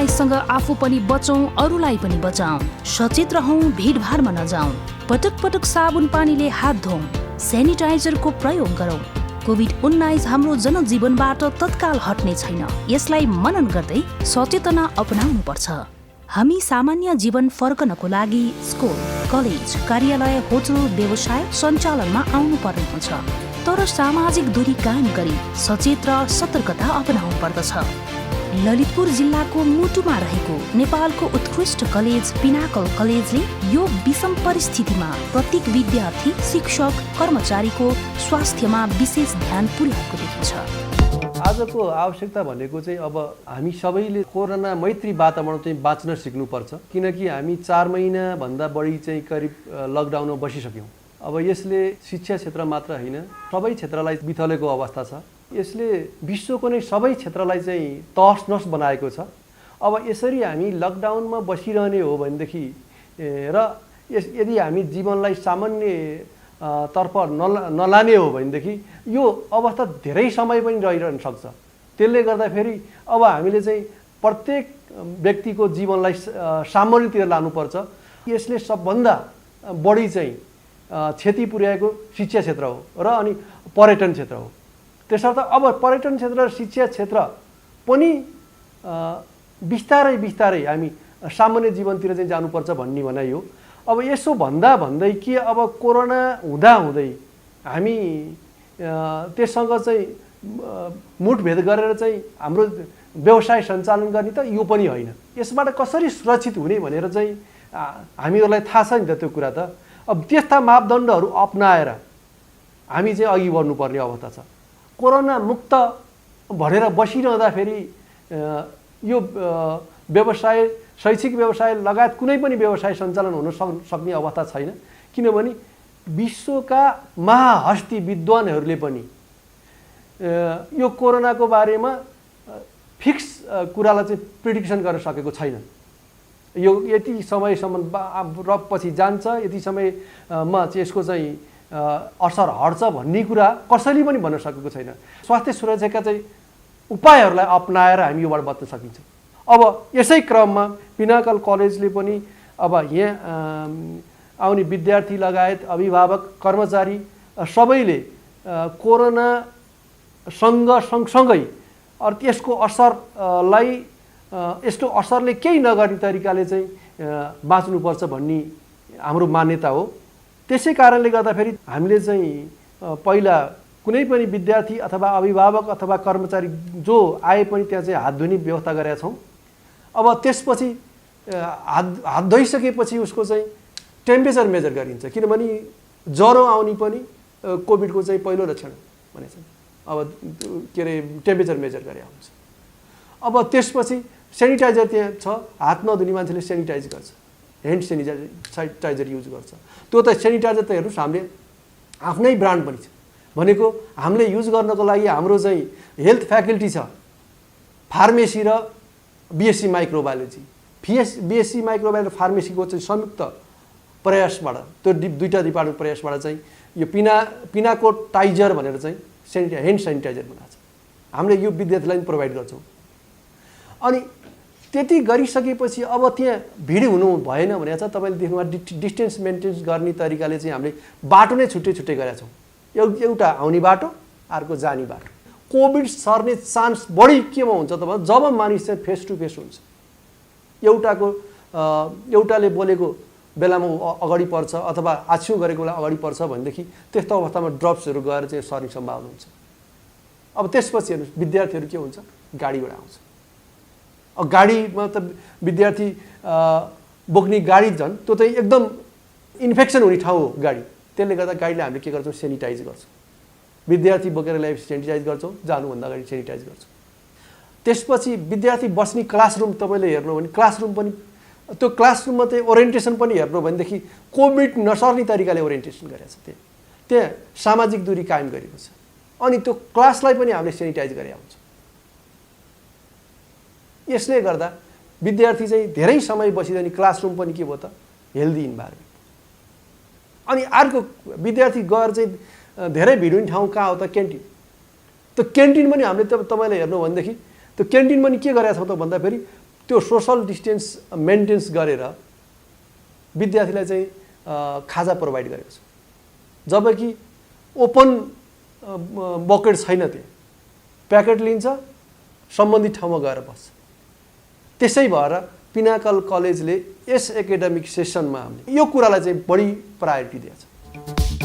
उन्नाइससँग आफू पनि बचौं, अरूलाई पनि बचाऊं। सचेत रहौं, भिडभाडमा नजाऊं। पटक पटक साबुन पानीले हात धोऊं। सेनिटाइजरको प्रयोग गरौं। कोभिड-19 हाम्रो जनजीवनबाट तत्काल हट्ने छैन। यसलाई मनन गर्दै सचेतना अपनाउनु पर्छ। हामी सामान्य जीवन फर्कनको लागि स्कुल, कलेज, कार्यालय, होटल, व्यवसाय सञ्चालनमा आउनु पर्ने हुन्छ। तर सामाजिक दूरी कायम गरी सचेत र सतर्कता अपनाउनु पर्दछ। ललितपुर जिल्लाको मुटुमा रहेको नेपालको उत्कृष्ट कलेज पिनाकल कलेजले यो विषम परिस्थितिमा प्रत्येक विद्यार्थी, शिक्षक, कर्मचारीको स्वास्थ्यमा विशेष ध्यान पुर्याएको देखिन्छ। आजको आवश्यकता भनेको चाहिँ अब हामी सबैले कोरोना मैत्री वातावरण चाहिँ बाँच्न सिक्नुपर्छ। किनकि हामी 4 महिनाभन्दा बढी चाहिँ करिब लकडाउनमा बसिसक्यौँ। अब यसले शिक्षा क्षेत्र मात्र होइन, सबै क्षेत्रलाई बिथलेको अवस्था छ। यसले विश्वको नै सबै क्षेत्रलाई चाहिँ तहस-नहस बनाएको छ। अब यसरी हामी लकडाउनमा बसिरहने हो भनेदेखि र यदि हामी जीवनलाई सामान्य तर्फ नलाने हो भनेदेखि यो अवस्था धेरै समय पनि रहिरहन सक्छ। त्यसले गर्दाखेरि अब हामीले चाहिँ प्रत्येक व्यक्तिको जीवनलाई सामान्यतिर लानुपर्छ। यसले सबभन्दा बढी चाहिँ क्षति पुर्याएको शिक्षा क्षेत्र हो र अनि पर्यटन क्षेत्र हो। त्यसर्थ अब पर्यटन क्षेत्र र शिक्षा क्षेत्र पनि बिस्तारै बिस्तारै हामी सामान्य जीवनतिर चाहिँ जानुपर्छ भन्ने भनाइ हो। अब यसो भन्दै के अब कोरोना हुँदै हामी त्यससँग चाहिँ मुठभेद गरेर चाहिँ हाम्रो व्यवसाय सञ्चालन गर्ने त यो पनि होइन। यसबाट कसरी सुरक्षित हुने भनेर चाहिँ हामीहरूलाई थाहा छ नि त त्यो कुरा त। अब त्यस्ता मापदण्डहरू अपनाएर हामी चाहिँ अघि बढ्नुपर्ने अवस्था छ। कोरोना मुक्त भनेर बसिरहँदाखेरि यो व्यवसाय, शैक्षिक व्यवसाय लगायत कुनै पनि व्यवसाय सञ्चालन हुन सक्ने अवस्था छैन। किनभने विश्वका महाहस्ती विद्वानहरूले पनि यो कोरोनाको बारेमा फिक्स कुरालाई चाहिँ प्रिडिक्सन गर्न सकेको छैन। यो यति समयसम्म पछि जान्छ, यति समयमा चाहिँ यसको चाहिँ असर हट्छ भन्ने कुरा कसैले पनि भन्न सकेको छैन। स्वास्थ्य सुरक्षाका चाहिँ उपायहरूलाई अपनाएर हामी योबाट बच्न सकिन्छ। अब यसै क्रममा पिनाकल कलेजले पनि अब यहाँ आउने विद्यार्थी लगायत अभिभावक, कर्मचारी सबैले कोरोनासँग सँगसँगै यसको असरले केही नगर्ने तरिकाले चाहिँ बाँच्नुपर्छ भन्ने हाम्रो मान्यता हो। त्यसै कारणले गर्दाखेरि हामीले चाहिँ पहिला कुनै पनि विद्यार्थी अथवा अभिभावक अथवा कर्मचारी जो आए पनि त्यहाँ चाहिँ हात धुने व्यवस्था गरेका छौँ। अब त्यसपछि हात धोइसकेपछि उसको चाहिँ टेम्परेचर मेजर गरिन्छ। किनभने ज्वरो आउने पनि कोभिडको चाहिँ पहिलो लक्षण भनेछ। अब के अरे टेम्परेचर मेजर गरे हुन्छ। अब त्यसपछि सेनिटाइजर त्यहाँ छ, हात नधुने मान्छेले सेनिटाइज गर्छ, ह्यान्ड सेनिटाइजर युज गर्छ। त्यो त सेनिटाइजर त हेर्नुहोस् हामीले आफ्नै ब्रान्ड पनि छ। भनेको हामीले युज गर्नको लागि हाम्रो चाहिँ हेल्थ फ्याकल्टी छ, फार्मेसी र बिएससी माइक्रोबायोलोजी। बिएससी माइक्रोबायोलोजी फार्मेसीको चाहिँ संयुक्त प्रयासबाट, त्यो दुईटा डिपार्टमेन्ट प्रयासबाट चाहिँ यो पिनाकोटाइजर भनेर चाहिँ ह्यान्ड सेनिटाइजर बनाएको छ। हामीले यो विद्यार्थीलाई पनि प्रोभाइड गर्छौँ। अनि त्यति गरिसकेपछि अब त्यहाँ भिड हुनु भएन भने चाहिँ तपाईँले देख्नुभयो डिस्टेन्स मेन्टेन गर्ने तरिकाले चाहिँ हामीले बाटो नै छुट्टै छुट्टै गरेका छौँ। एउटा आउने बाटो, अर्को जाने बाटो। कोभिड सर्ने चान्स बढी केमा हुन्छ त भने जब मानिस चाहिँ फेस टु फेस हुन्छ। एउटाले बोलेको बेलामा अगाडि पर्छ अथवा आछ्यु गरेको बेला अगाडि पर्छ भनेदेखि त्यस्तो अवस्थामा ड्रप्सहरू गएर चाहिँ सर्ने सम्भावना हुन्छ। अब त्यसपछि हेर्नुहोस् विद्यार्थीहरू के हुन्छ, गाडीबाट आउँछ। अब गाडीमा त विद्यार्थी बोक्ने गाडी झन् त्यो चाहिँ एकदम इन्फेक्सन हुने ठाउँ हो गाडी। त्यसले गर्दा गाडीलाई हामीले के गर्छौँ, सेनिटाइज गर्छौँ। विद्यार्थी बोकेर ल्याएपछि सेनिटाइज गर्छौँ, जानुभन्दा अगाडि सेनिटाइज गर्छौँ। त्यसपछि विद्यार्थी बस्ने क्लासरुम तपाईँले हेर्नु भने क्लासरुम पनि, त्यो क्लासरुममा चाहिँ ओरिएन्टेसन पनि हेर्नु भनेदेखि कोभिड नसर्ने तरिकाले ओरिएन्टेसन गरेको छ। त्यहाँ सामाजिक दूरी कायम गरेको छ। अनि त्यो क्लासलाई पनि हामीले सेनिटाइज गरेका हुन्छ। यसले गर्दा विद्यार्थी चाहिँ धेरै समय बसिरहने क्लासरुम पनि के भयो त, हेल्दी इन्भाइरोमेन्ट। अनि अर्को विद्यार्थी गएर चाहिँ धेरै भिड हुने ठाउँ कहाँ हो त, क्यान्टिन। त्यो क्यान्टिन पनि हामीले तपाईँले हेर्नु भनेदेखि त्यो क्यान्टिन पनि के गरेका छौँ त भन्दाखेरि त्यो सोसल डिस्टेन्स मेन्टेन्स गरेर विद्यार्थीलाई चाहिँ खाजा प्रोभाइड गरेको छ, जबकि ओपन बकेट छैन, त्यहाँ प्याकेट लिन्छ, सम्बन्धित ठाउँमा गएर बस्छ। त्यसै भएर पिनाकल कलेजले यस एकाडेमिक सेसनमा हामीले यो कुरालाई चाहिँ बढी प्रायोरिटी दिएको छ।